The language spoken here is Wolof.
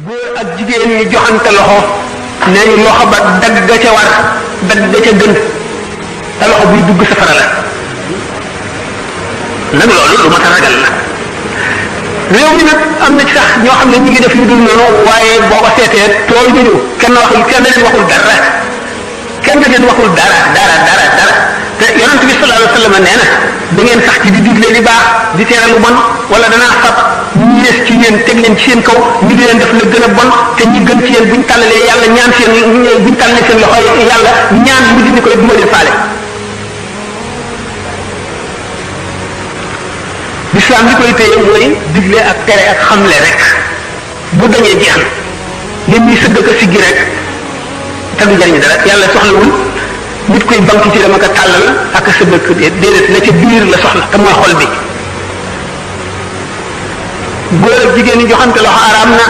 góor ak jigéen ñi joxante loxo nee ñu loxo ba dagg ca war dagg ca gën te loxo buy dugg safara la nag loolu lu mat a ragal la réew mi nag am na ci sax ñoo xam ne ñu ngi def lu dul noonu waaye boo ko seetee tool bi ñu kenn leen waxul dara kenn leen waxul dara te yonent bi sallallahu alayhi wa sallam nee na da ngeen sax ci di digle li baax di tere lu bon wala danaa fab ñi des ci yéen teg leen ci seen kaw ñu di leen def la gën a bon te ñi gën ci yéen buñ tàllalee yàlla ñaan seen buñ tàllalee seen loxo yàlla ñaan mujj ni koy duma leen faale. l'islam li koy téye mooy digle ak tere ak xamle rek bu dañee jeex na leen ñuy sëgg ko siggi rek te du jariñ dara yàlla soxlawul nit koy banque ci dama ko tàllal ak sa bëkk déedéet la ca biir la soxla te mooy xol bi góor ak jigéen ñi joxante loxo araam na